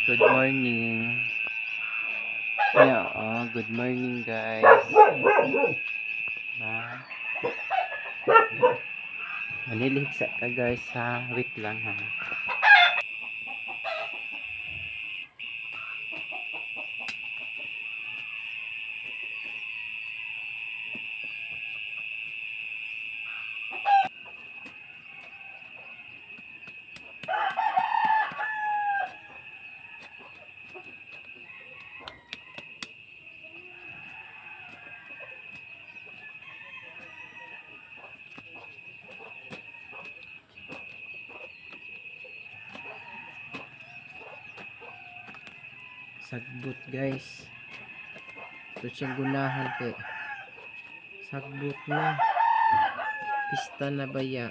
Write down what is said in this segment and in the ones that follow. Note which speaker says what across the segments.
Speaker 1: Good morning. Yeah, oh, good morning, guys. Ba? Manilihik sa ka, guys, ha. Wait lang, ha. Sagbot, guys. Ito siyang gunahan kay sagbot na. Pista na baya.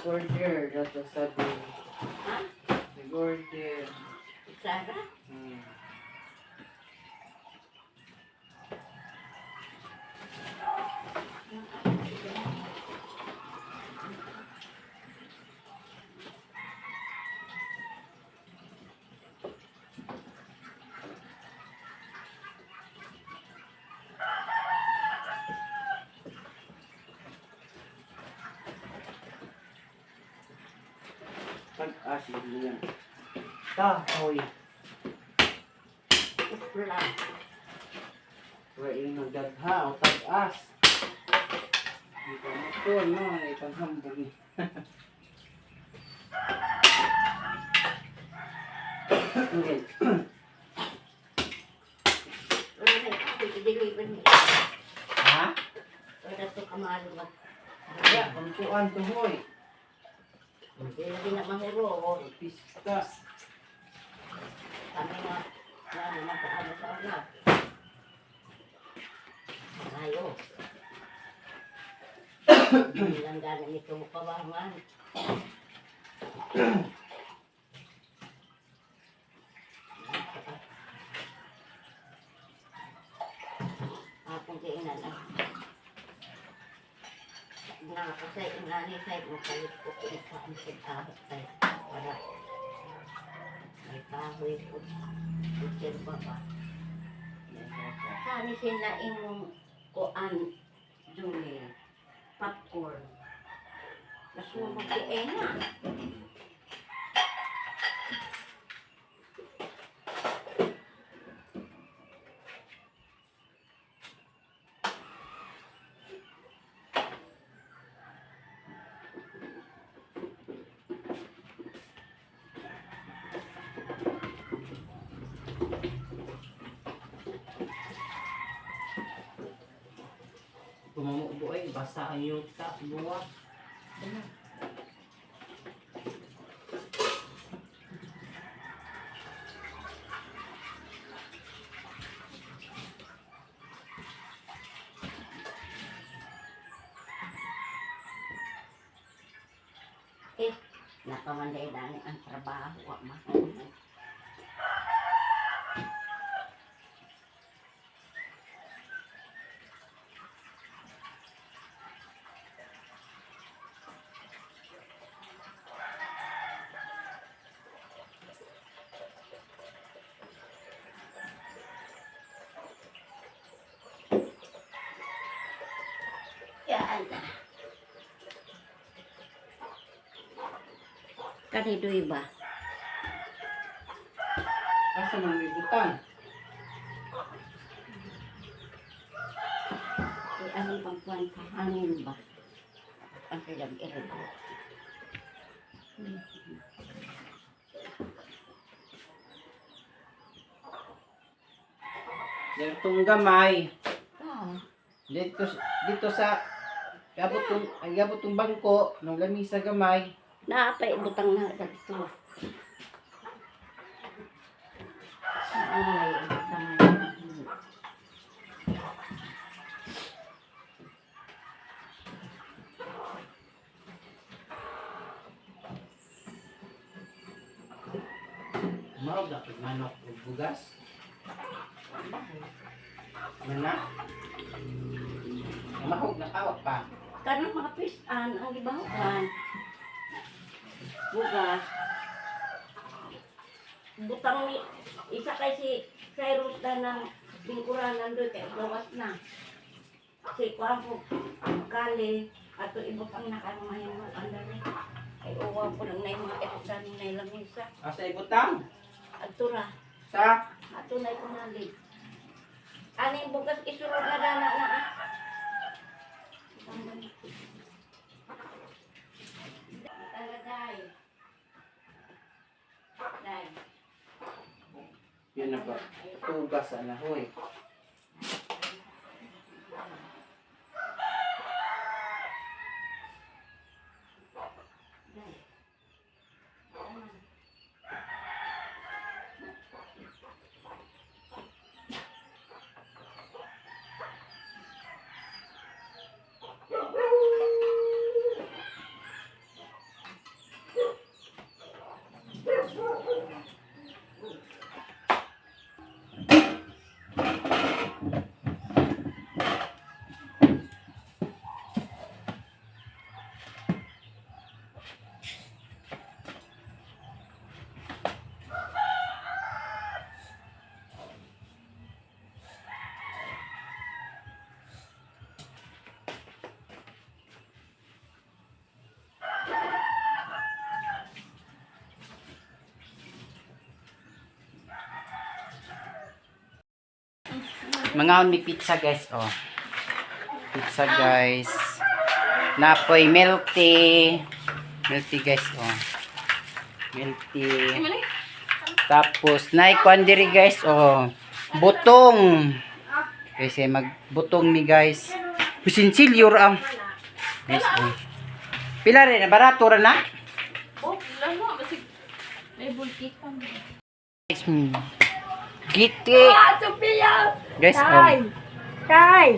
Speaker 1: Order, dato sabi.
Speaker 2: Ha?
Speaker 1: Nag-order.
Speaker 2: Sara?
Speaker 1: Hmm. Pag-asin niya. Tahoy.
Speaker 2: Upla.
Speaker 1: Wa yung nagdagha o tag-as. Hindi pa mo ito, no? Ipanghambog ni. Okay.
Speaker 2: Wala na ikaw, i-deliver niya.
Speaker 1: Ha?
Speaker 2: Wala to kamalo ba?
Speaker 1: Kaya, pamtuan to, hoy.
Speaker 2: Hindi na din na mahuro.
Speaker 1: Pista.
Speaker 2: Kami na, na ano, nagkaano sa una. Ayo. Hindi lang galing ito kawangan. Akong kainan ah. Nakakasay, inani say, mapalit ko kung saan sa ahot ay para may kahoy ko. Kutsir ba ba? Saan sila imong kuan Juni popcorn. Nasunog si Ena.
Speaker 1: Pumumubo ay, basa ang yuta, buwa.
Speaker 2: Ano? Eh, nakamanday dani ang trabaho, wa ma. Yan. Kanidoy ba?
Speaker 1: Asa man may butang?
Speaker 2: Eh, anong pangkuhan sa hangin ba? Ang silang irigo.
Speaker 1: Dito gamay.
Speaker 2: Ah,
Speaker 1: Dito, dito sa gabot tong ang gabot tong bangko nung lamisa gamay.
Speaker 2: Naapay butang na dito. Ay, butang na.
Speaker 1: Maog na pud manok ug bugas. Mana? Mahog na kawak pa.
Speaker 2: Kanang mga pisan ang gibahukan. Bugas. Butang ni isa kay si Cyrus na ng lingkuranan doon kay gawas na. Si kuan ko kali ato ibutang na kanang mahimo ang dali. Kay uwa ko lang na yung mga etudan na lamisa.
Speaker 1: Asa ibutang?
Speaker 2: Adto ra.
Speaker 1: Sa
Speaker 2: Ato na ikunali. Aning bugas isulod na dana na ah. Taladay. Day.
Speaker 1: Yun na ba? Tugas ana hoy.
Speaker 2: Day.
Speaker 1: Mga may pizza, guys, oh. Pizza, guys. Napoy milk tea. Milk tea, guys, oh. Milk tea. Tapos naikuan diri, guys, oh. Butong. Kasi magbutong ni, guys. Sinsilyo ra ang. Guys, oh. Pila rin, barato ra na?
Speaker 3: Oh, lalo. Basig, may bulkit pa.
Speaker 1: Guys, Giti.
Speaker 2: Ah, Sophia!
Speaker 1: Guys,
Speaker 2: Tay!
Speaker 1: oh.
Speaker 2: Tay!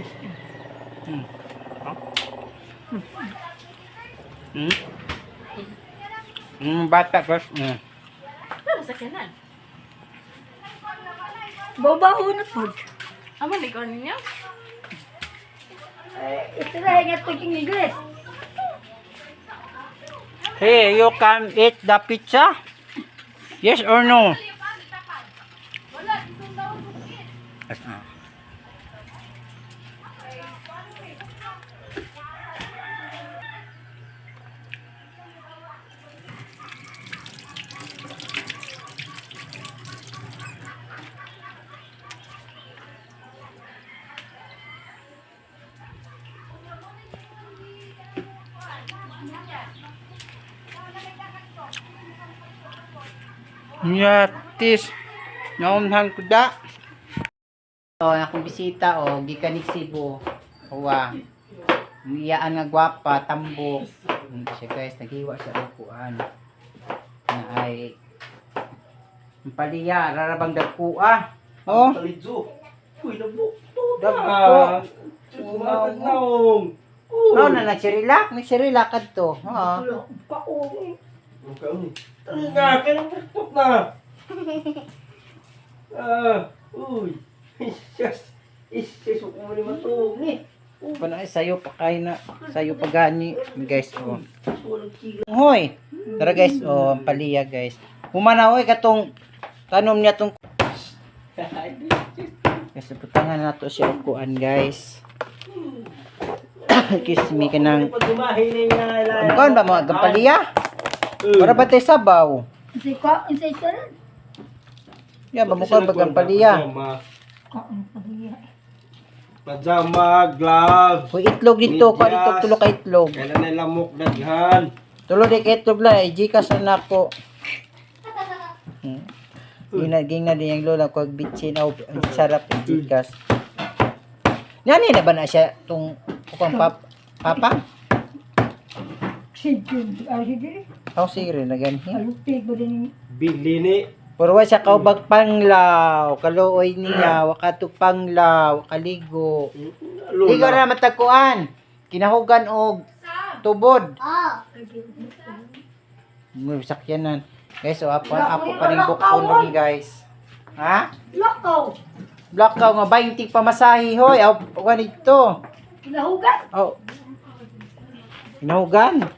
Speaker 1: Bata, guys.
Speaker 3: Pero sa kanan.
Speaker 2: Babaho na po.
Speaker 3: Amo ni ko ninyo?
Speaker 2: Eh, ito na nga ito yung English.
Speaker 1: Hey, you can eat the pizza? Yes or no? Yes, ah. Yatis. Naunhan ko da. Oh, akong bisita oh, gikan ni Cebu. Uwa. Ang iyaan nga gwapa, tambok. Siya, guys, naghiwa siya og kuan. Na ay ang paliya, rarabang dagkua. Oh,
Speaker 4: Palidzo. Uy, nabukto
Speaker 1: Dagko.
Speaker 4: Tumatag naong.
Speaker 1: Oh, na nagsirilak, nagsirilak kadto. Oo.
Speaker 4: Tara na, kaya na. Ah, uy. Isyas. Isyas, huwag mo ni matuog ni.
Speaker 1: Pala sayo pa kay na, sayo pa gani, guys, oh.
Speaker 4: Walang kila.
Speaker 1: Hoy. Tara, guys, oh, ang paliya, guys. Humana oy katong tanom niya tong. Guys, putangan na to siya og kuan, guys. Kiss me kanang
Speaker 4: Pag
Speaker 1: Ang kuan ba mga gampaliya? Para ba tayo sabaw?
Speaker 2: Isay ka, isay ka rin.
Speaker 1: Ya, ba mukha ba gampaliya?
Speaker 2: Kaon pa niya.
Speaker 4: Pajama, gloves.
Speaker 1: Hoy, itlog dito, kuan itlog, tulo ka itlog.
Speaker 4: Kailan na lamok daghan.
Speaker 1: Tulo di ka itlog lang, ay Gcash na nako. Ginaging na din yung lola ko bitchin aw ang sarap ang Gcash. Nani na ba na siya tong ukang papa?
Speaker 2: Sige, ay sige.
Speaker 1: Aw sige na ganhi.
Speaker 2: Alupig ba din?
Speaker 4: Bili ni.
Speaker 1: Pero wa siya kaubag panglaw, kaluoy niya, wakatog panglaw, kaligo. Ligo
Speaker 4: Lola.
Speaker 1: na matagkuan. Kinahugan og tubod. May sakyanan. Guys, so apo, apo pa rin bukon lagi, guys. Ha?
Speaker 2: Lakaw!
Speaker 1: Blackout nga 20 pamasahe hoy. Aw kuan dito.
Speaker 2: Kinahugan!
Speaker 1: Oh. Kinahugan.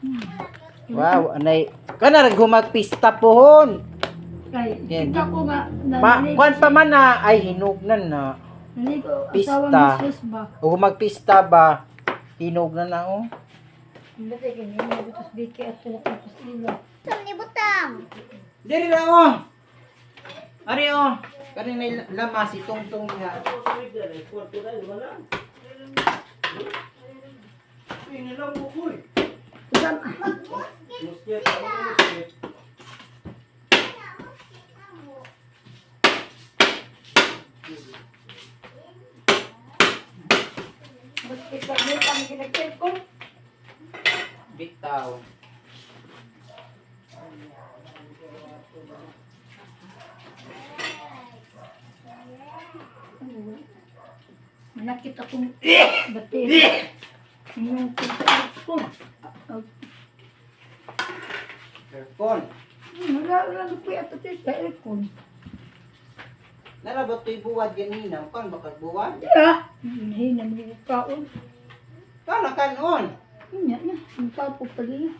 Speaker 1: Wow, anay kana rag humagpista pohon.
Speaker 2: Kay,
Speaker 1: Yan.
Speaker 2: kita ko nga,
Speaker 1: Ma, kuan pa man na ay hinugnan na.
Speaker 2: Naligo,
Speaker 1: Pista.
Speaker 2: asawa ni Jesus ba?
Speaker 1: O humagpista ba? Hinugnan na oh.
Speaker 2: Hindi, ganyan. Nagutos biki at tulak tapos ilo.
Speaker 1: Diri lang oh. Ari oh. Kani na lamas itong-tong niya.
Speaker 4: Uy, nilamok uy.
Speaker 2: Usam,
Speaker 4: Musket, ako musket.
Speaker 2: ba't kita mo kami ginagtelpon?
Speaker 1: Bitaw.
Speaker 2: Manakit akong bateri. Yung ko.
Speaker 1: Aircon.
Speaker 5: Wala, wala lupi at ito sa aircon.
Speaker 1: Narabot to'y buwad ganina. Kan bakag buwad?
Speaker 5: Ah! Hina mo yung kaon.
Speaker 1: Kana kanon.
Speaker 5: Nya na, ang papo pala na.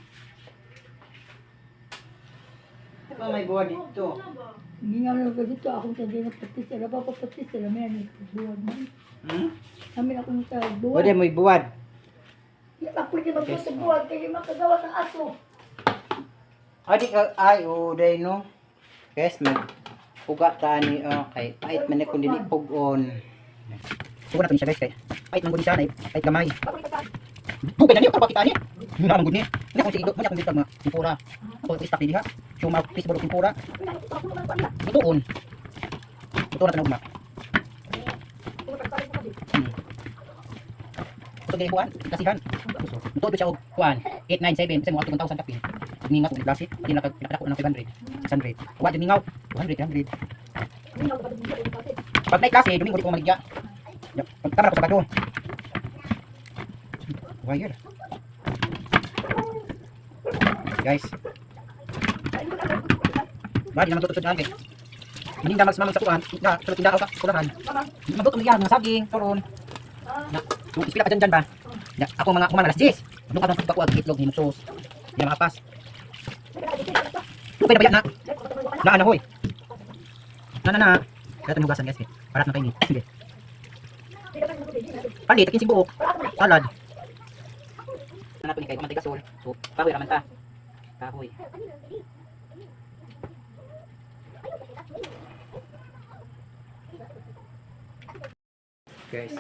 Speaker 1: Di ba may buwad dito?
Speaker 5: Hindi nga lang dito, akong sabi ng patis. Alam pa patis, alam mo yan, buwan mo.
Speaker 1: Hmm?
Speaker 5: Kami na akong sa buwan.
Speaker 1: Wala may buwad.
Speaker 5: Ako hindi magbuto buwan, kaya makagawa ng aso.
Speaker 1: Adi ka ay o day no. Guys, mag uga ta ni oh, kay pait man ni kun dili pug-on. Sugo na to ni siya guys kay pait man gud ni siya nay pait gamay. Bugay na niyo kapakita ni. Nga man gud ni. Nya kung sige, nya kung dito mga tempura. Ako istak diha. Siumaw fishball og tempura. Lutoon. Lutoon na to na ugma. Kusog kay kuan, kasihan. Lutoon to siya og kuan 897 kasi mo ato 1,000 kapin. Ningaw kung klase, di na pinakadako ng 500, 600. Wa jud ningaw, 200, 300. Pag na klase, Domingo di ko maligya. Ya, pag tama ko sa Sabado. Wire. Guys. Ba, di naman tutod kay. Maninda magsmamang sa kuan, na sa tinda ka kulahan. Magluto mo mga saging, turon. Na, kung ispila ka dyan dyan ba? Ya, ako mga kuman alas 10. Magluto ka ng pagkuag itlog ni sauce. Di na makapas. Lupay na ba yan na? Na na hoy. Na na na. Kaya hugasan guys eh. Parat na kayo ni. Sige. Palit, 15 buok. Salad. Ano ni kay kumantay gasol. So, kahoy raman ta. Kahoy. Guys.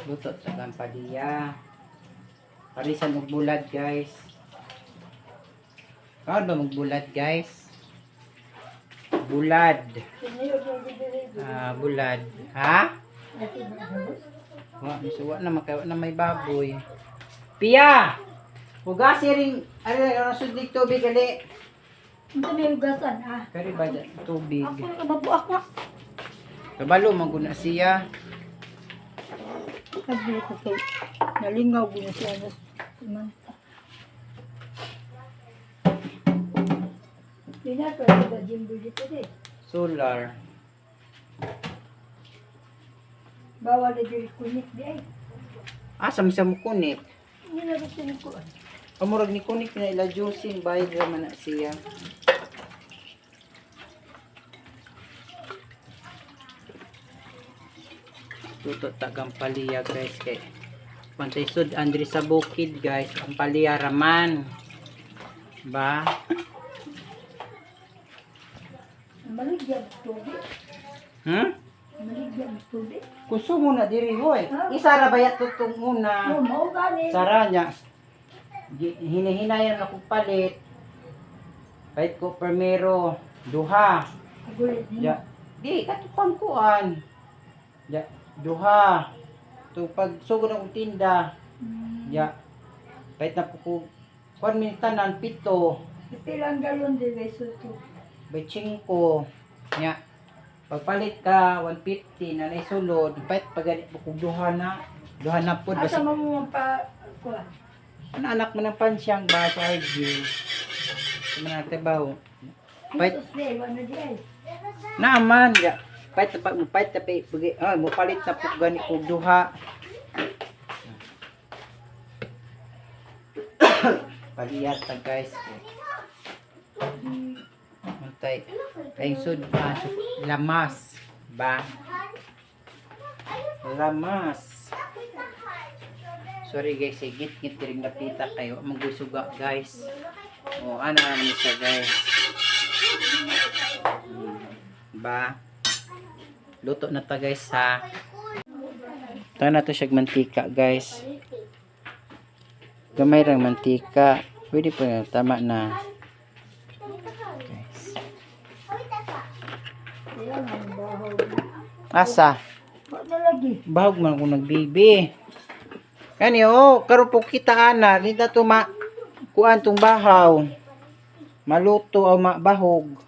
Speaker 1: Luto sa kampadiya. Parisan og bulad, guys. Kaon ba magbulad, guys? Bulad. Ah, bulad. Ha? Wa, misuwa na makawa na may baboy. Pia! Hugasi ring ari ano sudlik tubig ali.
Speaker 5: Ang may hugasan, ah.
Speaker 1: Kari ba dyan? Tubig.
Speaker 5: Ako na mabuak na.
Speaker 1: Kabalo maguna siya.
Speaker 5: Sabi ko kay, nalingaw ko na siya na kumanta. Di na, pwede ba jimbo dito eh.
Speaker 1: Solar.
Speaker 5: Bawal na diri kunik di ay.
Speaker 1: Asa mo siya mo kunik?
Speaker 5: Hindi na gusto ni ko.
Speaker 1: Amurag ni kunik na ila juicing bayad ra man na siya. Tuto tagang paliya guys kay Pantay sud Andre sa bukid guys, ang paliya raman. Ba?
Speaker 5: Maligya tubig.
Speaker 1: Hmm?
Speaker 5: Maligya tubig.
Speaker 1: Konsumo na diri hoy. Isa ra ba tutong una?
Speaker 5: Oh, mao gani.
Speaker 1: Sara niya. Hinihinayan ako palit. Kahit ko primero duha.
Speaker 5: Gulit ni.
Speaker 1: Ya. Di katupang kuan. Ya, duha. To pag sugod akong tinda, ya. Pahit na po ko kuan min tanan 7,
Speaker 5: Pilang galon di beso to.
Speaker 1: by 5. Ya. Pagpalit ka 150 na naisulod, pahit pag po kog duha na. Duha na pod
Speaker 5: Asa
Speaker 1: basi.
Speaker 5: man mo pa kuan?
Speaker 1: Ano anak mo ng pansyang ba sa RG? Ano natin ba? Pahit
Speaker 5: Jesus di wala di ay.
Speaker 1: Naaman, ya. Pahit na pa, pahit na pa, ay, mupalit na po gani kog duha. Paliyat ta guys. Muntay. Kay sud pa lamas ba? Lamas. Sorry guys, eh, git-git diring napita kayo. Magusuga guys. O, ano naman siya guys. Ba? Luto na ta guys ha. Tayo na to siya mantika guys. Gamay rang mantika. Pwede pa na. Tama na. Guys.
Speaker 5: Kaya nga ang bahaw.
Speaker 1: Asa?
Speaker 5: Wala lagi.
Speaker 1: Bahog man kung nagbibi. Kani oh, karon po kita ana, nita to ma kuan tong bahaw. Maluto o mabahog.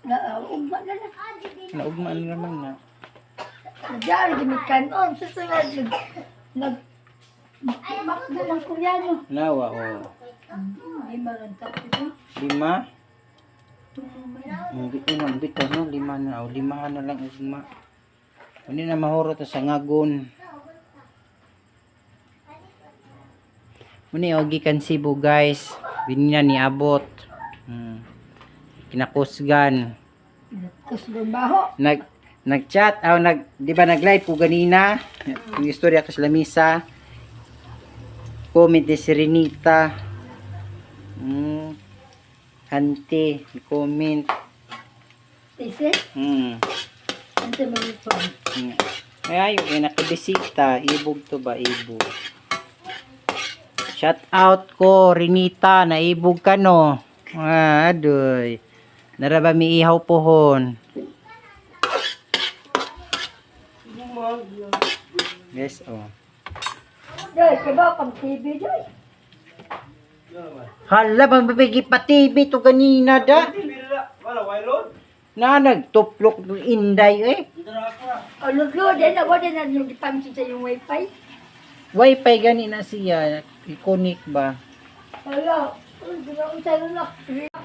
Speaker 5: Na ugma na na.
Speaker 1: Naugma na naman na.
Speaker 5: Nagyari gimi kanon susunod nag nag Makda lang Koreano.
Speaker 1: Nawa oh.
Speaker 5: Lima rin tapos.
Speaker 1: Lima.
Speaker 5: Tumumay.
Speaker 1: Ang bitaw bitaw no, lima na oh, lima na lang ugma. Uni na mahurot sa ngagon. Muni og gikan Cebu, guys. Binina ni abot. Kinakusgan.
Speaker 5: Tapos baho.
Speaker 1: Nag-chat aw nag di ba nag-live ko ganina yung istorya ko sa lamisa, comment ni si Renita, ante comment.
Speaker 5: Tise, ante mo pa.
Speaker 1: Ay, ay nakabisita, ibog to ba, ibog. Shout out ko Renita, naibog ka no. Ah, adoy, naraba mi ihaw pohon. Yes, oh.
Speaker 5: Joy, kabaw pang TV, Joy.
Speaker 1: Hala, bang babigi pa TV to ganina da.
Speaker 4: Wala, why load?
Speaker 1: Na nagtuplok ng inday eh.
Speaker 5: O, luglo, din na, wala na yung ipamsin sa yung wifi.
Speaker 1: Wifi gani na siya. I-connect ba?
Speaker 5: Wala. Uy, di ba kung sa'yo na,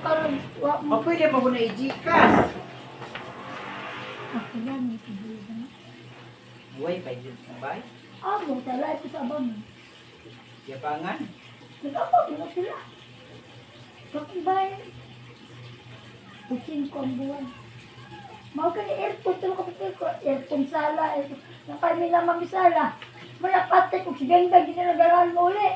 Speaker 5: parang, wa mo.
Speaker 1: O pwede pa ko na i-Gcash.
Speaker 5: Ako yan, may TV na.
Speaker 1: Wifi dyan ba?
Speaker 5: Ah, mo, tala, ito sa abang.
Speaker 1: Yabangan?
Speaker 5: Nag-abang na sila. Bakit ba Pusin ko ang buwan. Mao ka ni aircon, tulog ka pa aircon sala, aircon. Nakami lang mamisala. Wala patay kung si Ganda, ginagalaan mo uli.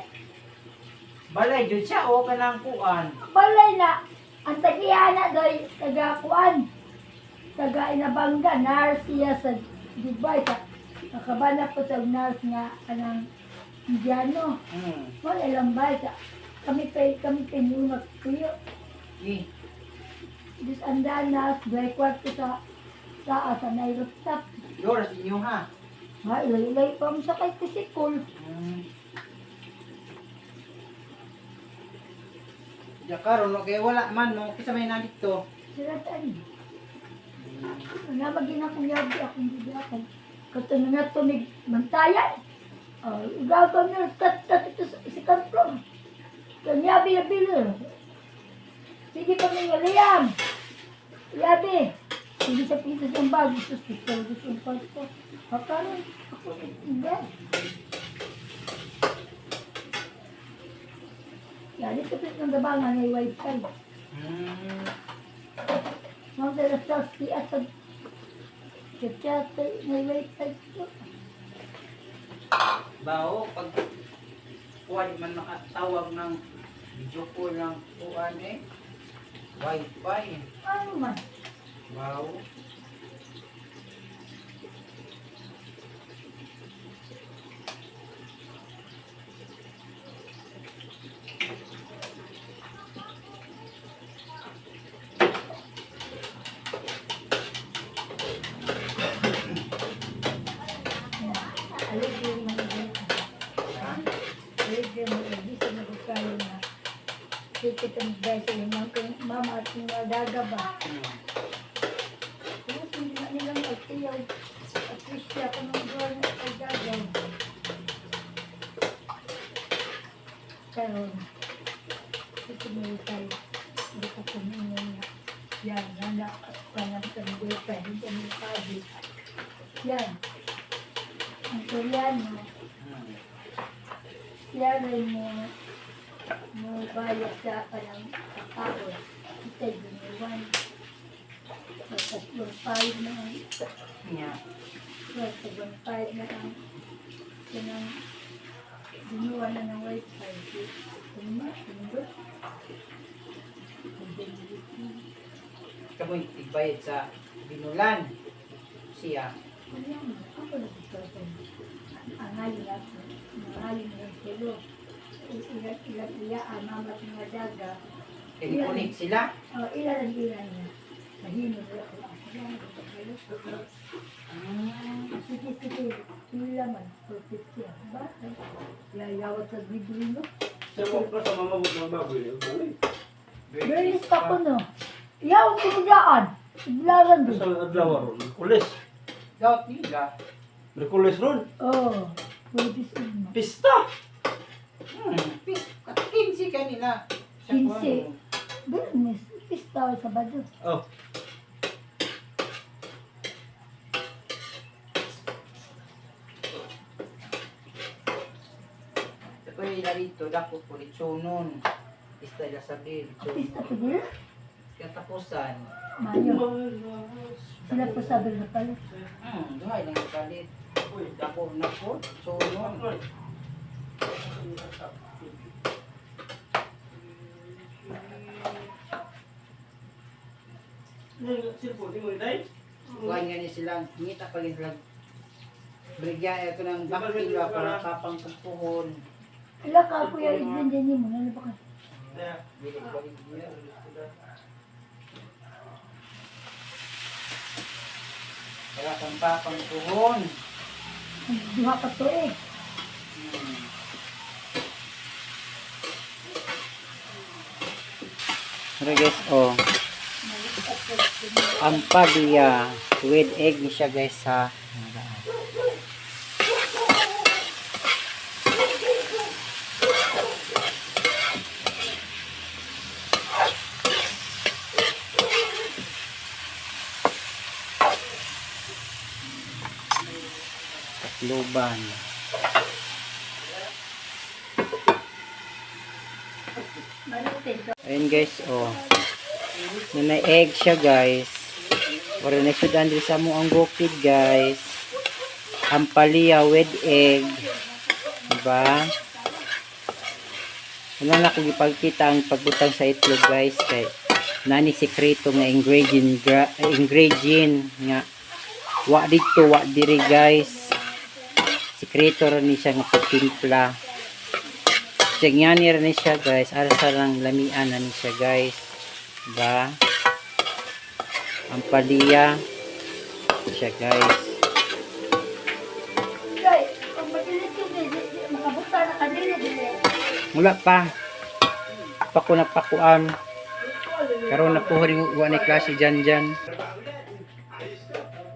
Speaker 1: Balay dyan siya o kanang kuan.
Speaker 5: Balay na, ang tagiana doy, taga kuan, taga Inabanga, nurse siya sa Dubai. Sa, nakabana po sa nurse nga anang Indiano. Wala lang bay. Sa, kami pa'y muna kuyo.
Speaker 1: Eh,
Speaker 5: Diyos andanas, dua kwarto sa taas, sa nairotap.
Speaker 1: yours inyo ha.
Speaker 5: Ma, ilay-ilay pa mo sa kay tisikol.
Speaker 1: Ya karon no kay wala man no kisa may na dito.
Speaker 5: Sila tan. Nga maging akong yabi, akong bibi ako. Katong nga tumig bantayan. Oh, igaw ko nila, tat tat ito sa second floor. Kang yabi yabi nila. Sige pa mga Liam. Yabi. Sige sa pinto siyang bag. Gusto gusto gusto ang kwarto. Pakaroon ako hindi. Yan, ito pa ng dabangan ay wifi. Mga sa si at chat may wifi ko.
Speaker 1: Bao pag kuan man makatawag ng video call ng kuan eh. Wifi.
Speaker 5: Ano man?
Speaker 1: Bao.
Speaker 5: Aligre man ito. Aligre man ito. Sa nagkakayo na. Kikita mo guys sa inyong kay mama at mga daga ba? Tapos hindi na nilang pagtiyaw. At least siya kung ang buwan na pagdagaw. Karon, ito mo tayo. Hindi ko kumingon na. Yan, nana, kanang sa mga hindi kami sabi. Yan. Ang Koreano, siya rin mo mo bayad sa kanang tao. Ito giniwan. Tapos 1.5 na ang
Speaker 1: Nya.
Speaker 5: tapos 1.5 na ang kanang giniwan na ng wifi. Lima, lima.
Speaker 1: Kamoy tigbayad sa binulan. Siya.
Speaker 5: Koreano, ako na gusto ko. Ang alin ako, ang alin ng kilo. Ilan, ilan, iya, ang mama at mga daga.
Speaker 1: Kay connect sila.
Speaker 5: Oh, ilan ang ilan niya. Mahimod ako. Sige, sige. Pila man. 450. Bakit? Yayawat sa bibili no?
Speaker 4: Sa mo pa sa mama mo mga baboy. Uy.
Speaker 5: Bilis pa ko no. Yaw, kumudaan. Iblaran
Speaker 4: Sa
Speaker 5: doon.
Speaker 4: adlaw ron, Merkulis.
Speaker 1: Daot nila.
Speaker 4: Merkulis ron.
Speaker 5: Oh, pwede sa inyo.
Speaker 4: Pista.
Speaker 1: 15 kanina.
Speaker 5: 15. Biyernes, pista o Sabado.
Speaker 4: Oh.
Speaker 1: Ako ila dito, dako po, litsunon. Pista ila sabi,
Speaker 5: Pista
Speaker 1: litsunon.
Speaker 5: ko nila.
Speaker 1: Katapusan.
Speaker 5: Mayo. Sila po sabi na pala.
Speaker 1: Duhay lang kalit. Dako na po, litsunon. Kuhan nga ni sila, ngita pa rin sila. Brigya ito ng bakila para kapang kumpuhon.
Speaker 5: Ila ka, Kuya Edwin, din mo. Ano ba ka?
Speaker 1: Bilig-balig niya. Wala kang papang puhon.
Speaker 5: Duha ka to eh.
Speaker 1: Pero guys, oh. Ang pagya with egg ni siya guys ha. Takloban.
Speaker 5: Marites.
Speaker 1: Ayun guys, oh. Na egg siya guys. Ora na sudan diri sa mo ang bukid guys. Ampalaya with egg. Diba? Wala na kung ipagkita ang pagbutang sa itlog guys kay nani sekreto nga ingredient ingredient nga wa didto wa diri guys. Sekreto ra ni siya nga pagtimpla. Siya ni ra ni siya guys. Ara sa lang lamian na ni siya guys. Ba? Ang paliya siya guys.
Speaker 5: Kay, kung magilit yun, di, di, di, makabuta na kanila, dili.
Speaker 1: Mula pa. Pako na pakuan. Karon na po rin wa ni klase dyan dyan.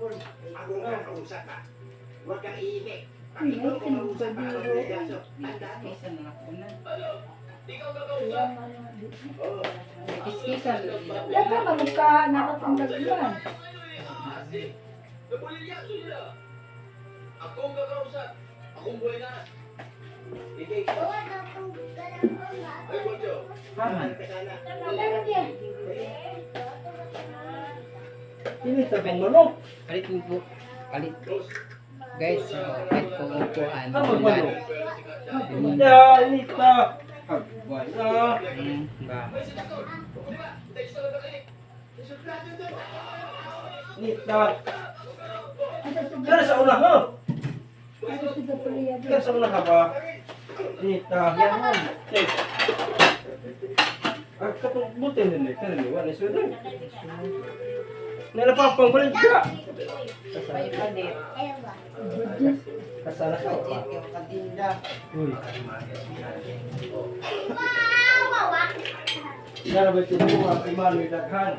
Speaker 5: Uy, ay, kanong pagdiro. Wala ka, mamukha na ka pang lagyan. Meron yan.
Speaker 4: Ini tabang manok.
Speaker 1: Palit mo po. Palit. Guys, so, palit po upuan.
Speaker 4: Ano manok? Ya, ini ta. Agway na.
Speaker 1: Ba?
Speaker 4: Ini ta.
Speaker 5: Asa sa
Speaker 4: Kaya sa una ha.
Speaker 5: asa sa paliya.
Speaker 4: Kaya sa una ka ba? Ini ta. Eh. Ang katong buti nila, kaya nila, wala sudah. Nalapapang ko rin siya.
Speaker 1: May palit.
Speaker 4: Kasala ka pa.
Speaker 1: Yung katinda.
Speaker 4: Uy. Nara ba ito mo ang imano daghan?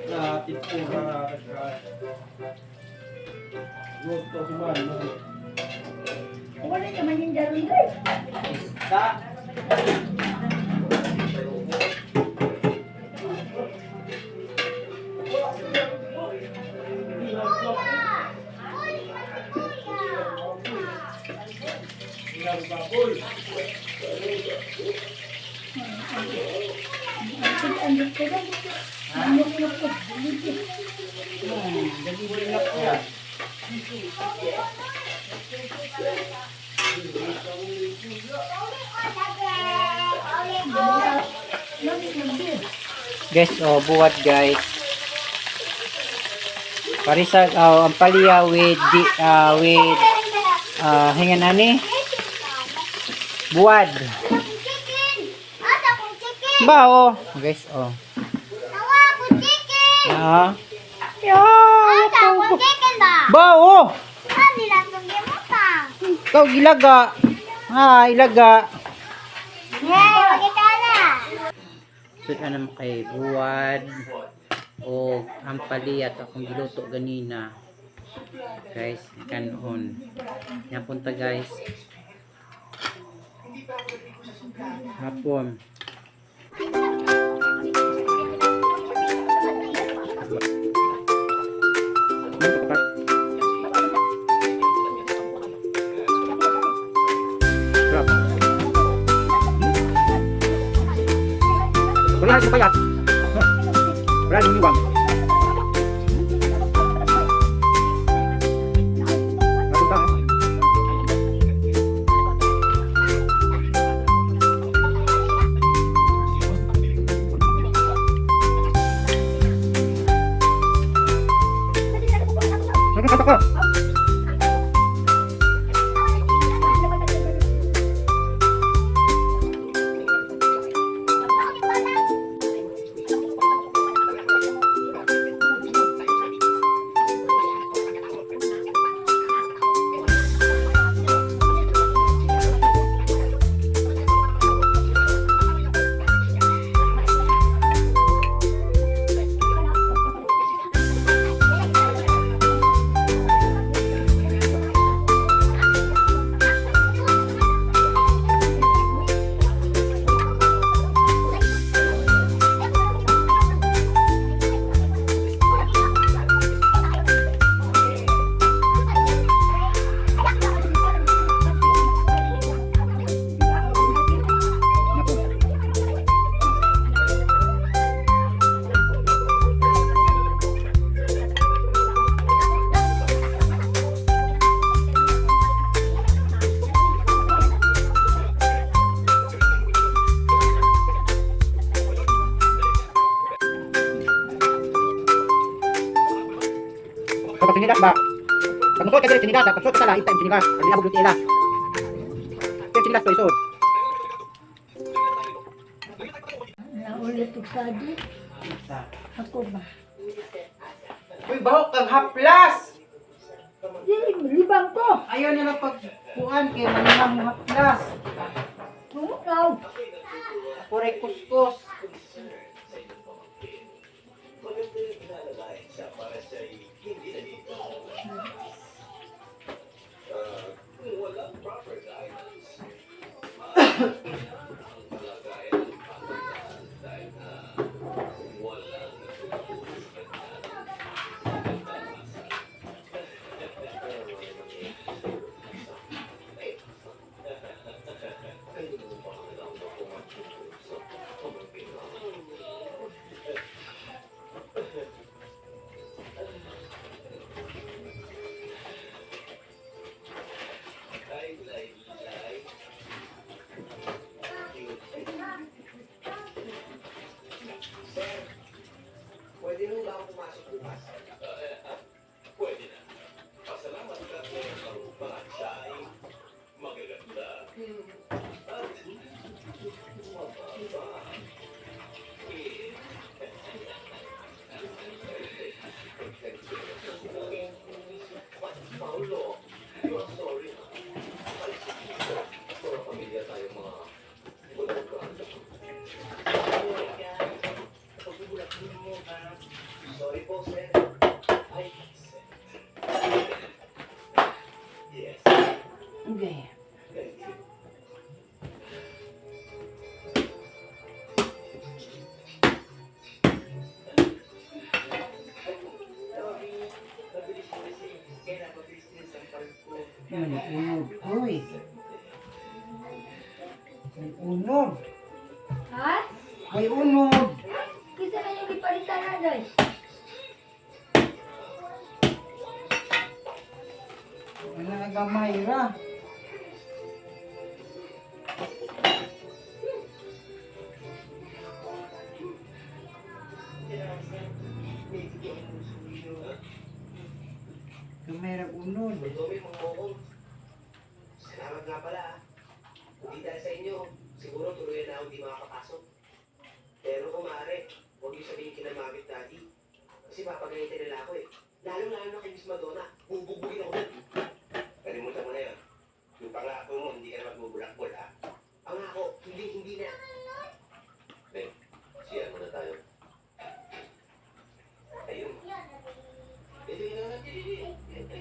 Speaker 4: Na tipura na daghan. Gusto si Mano.
Speaker 5: Wala naman yung daron guys.
Speaker 1: Isda.
Speaker 5: Ang ko ba? Ano ko na po?
Speaker 1: Dali na po. Guys, oh, buwat guys. Parisa, oh, ang palya with di, with hingan ani? Buwad. Ba oh. Guys, oh. Ah. Yeah. Ba oh. Ikaw ilaga. Ah, ilaga. So ano kay buwad o ang palya at akong giluto ganina. Guys, kanon. Napunta guys. Hapon. Wala yung payat. Wala yung liwang. Napunta ha. Nakakata ka. Napo. Kapag sinilas ba? Pag musuot ka diri sinilas, pag suot ka sa lain time sinilas, pag nilabog yung tila. Kaya sinilas to isod.
Speaker 5: Naulit og sadi. Ako ba?
Speaker 1: Uy, bahok kang haplas!
Speaker 5: Dili, libang ko.
Speaker 1: Ayaw nila pagkuan kay manilang mo haplas.
Speaker 5: Tumukaw.
Speaker 1: Kuray kuskus. Okay. May unod. Uy. May unod.
Speaker 5: Ha?
Speaker 1: May unod.
Speaker 5: Kisa na yung ipalitan na doy.
Speaker 1: Wala na gamay ra. Gamay ra unod.
Speaker 6: Salamat nga pala ah. Hindi dahil sa inyo, siguro tuluyan na ako hindi makakapasok. Pero kung maaari, huwag niyo sabihin kina Mami at Daddy. Kasi papagalitan nila ako eh. Lalo-lalo na kay Miss Madonna, bubugbugin ako dun. Kalimutan mo na yun. Yung pangako mo, hindi ka na magbubulakbol ah. Pangako, hindi, hindi na. Ben, siyan muna tayo. Ayun. Dili, dili, dili, dili.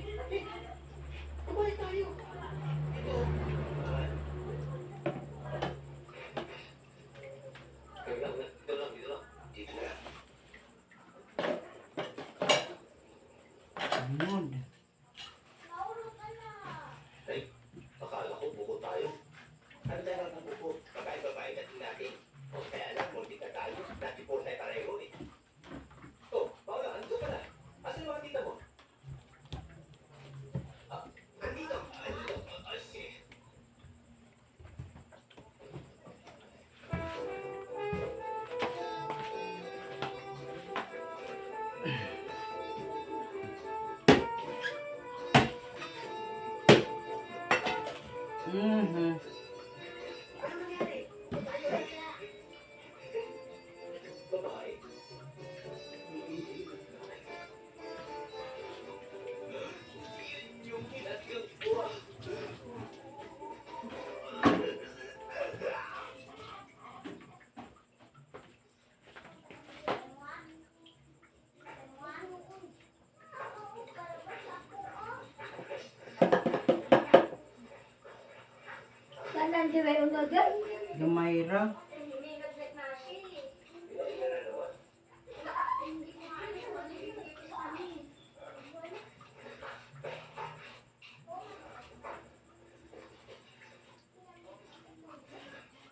Speaker 1: Gamay ra.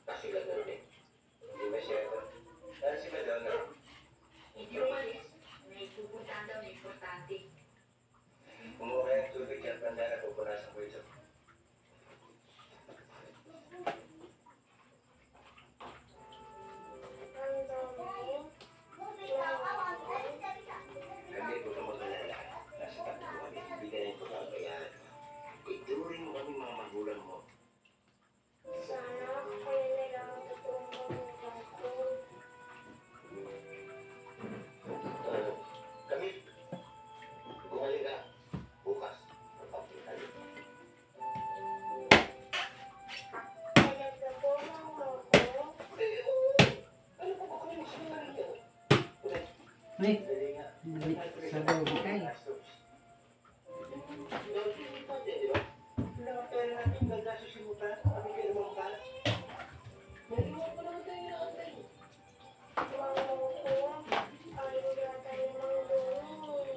Speaker 6: Kasi ganun eh. Hindi ba siya ito? Parang si Madonna.
Speaker 3: Hindi umalis. May pupuntahan daw na importante.
Speaker 6: Kumuha kayo ng tubig at bandana, pupunasan ko ito. Kami, huwag kang mag-alala. Nasa tabi ko kami. Hindi ka namin pagbabayaan. Ituring mo kami mga magulang mo.
Speaker 7: Sana kayo na lang ang totoong magulang ko.
Speaker 6: Kami, bumalik ka. Bukas, magpapakita tayo.
Speaker 7: Talaga po, mama ko.
Speaker 6: Eh, oo. Ano pa ba kami magsinungaling yan?
Speaker 1: Uy,
Speaker 6: Dali nga.
Speaker 1: sabaw di kay.
Speaker 7: Mama ko, ayaw yata ni Mang Doni.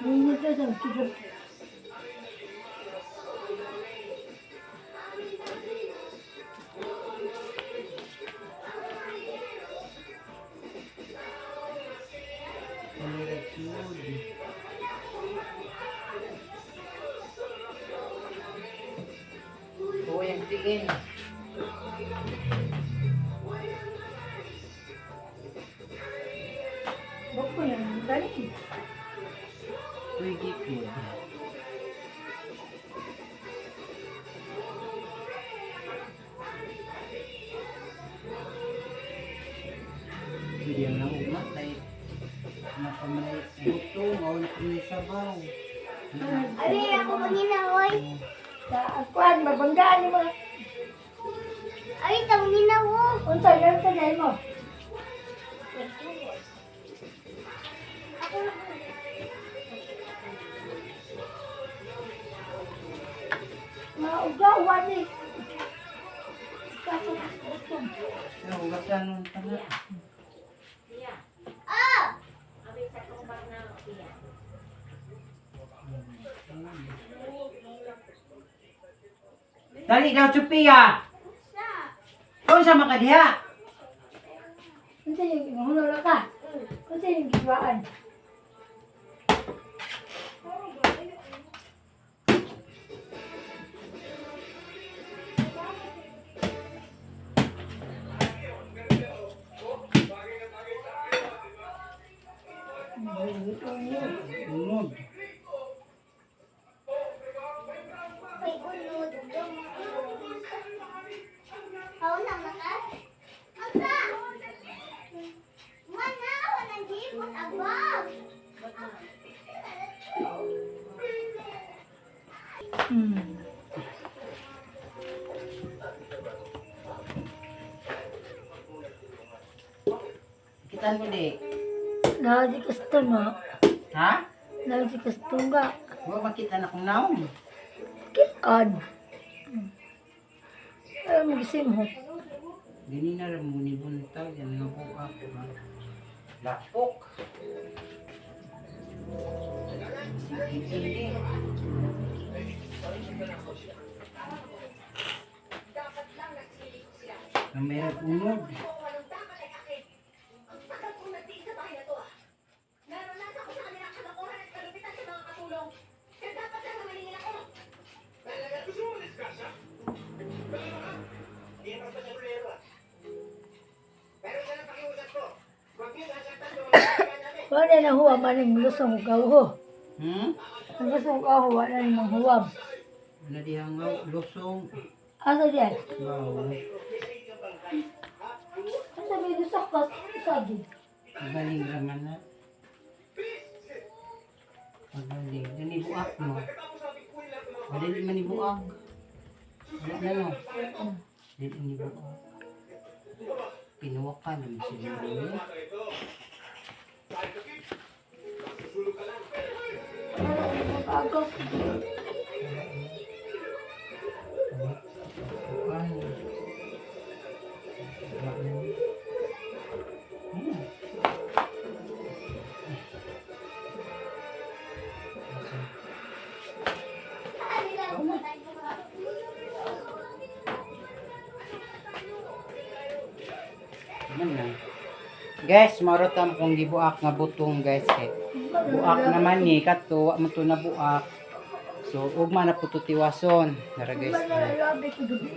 Speaker 5: Hindi ka sa kidap.
Speaker 1: Uy, ang tiin.
Speaker 5: Bako na ang dali.
Speaker 1: Uy, gipid. Hindi na umatay. Nakamalay buto, mawala ko na sabaw.
Speaker 7: Abi, ako panginaw, oy.
Speaker 5: Sa akuan, mabanggaan ni mga.
Speaker 7: Abi, tanginaw, oh.
Speaker 5: Unsa yan sa mo?
Speaker 7: Ako na.
Speaker 5: Maugawan ni. Kaso gutom.
Speaker 1: Hugasan nun pa na.
Speaker 2: Iya.
Speaker 7: Ah!
Speaker 2: Abi sa tumbang na iya.
Speaker 1: Dali daw, Sophia!
Speaker 7: Sa?
Speaker 1: Kung sa makadiha?
Speaker 5: Unsa yung imuhulo na ka? Unsa yung giwaan?
Speaker 1: Unod. Kitaan mo di.
Speaker 5: Naa si kasto na.
Speaker 1: Ha?
Speaker 5: Naa si kasto nga.
Speaker 1: Wa makita na kong naong.
Speaker 5: Kitaan. Ay, magisimhot.
Speaker 1: Dini na rin mo ni buntag. Yan nga buak. Ha? Lapok. Sige, hindi. Ang meron unod.
Speaker 5: Wala na huwa man ang lusong gawo.
Speaker 1: Hmm?
Speaker 5: Ang lusong gawo, wala na mang huwam.
Speaker 1: Wala dihang nga, lusong.
Speaker 5: Asa diyan?
Speaker 1: Wow.
Speaker 5: Asa may lusak ka, sagi.
Speaker 1: Magaling raman na. Magaling. Dani buak mo. Madali man ni buak. Wala na no. Dili ni buak. Pinuwakan naman siguro niya.
Speaker 5: Agos.
Speaker 1: Bukan. Wala na. Hmm. Ano na? Guys, marotam kong gibuak nga butong guys kay. Buak naman ni kato, wa man to na buak. So ugma na po to tiwason. Nara guys.
Speaker 5: Wala na labi ko gabi.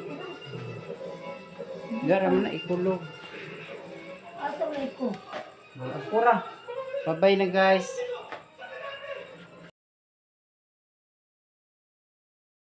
Speaker 1: Gara man na ikulog.
Speaker 5: Asa may ko.
Speaker 1: Pura. Bye-bye na guys.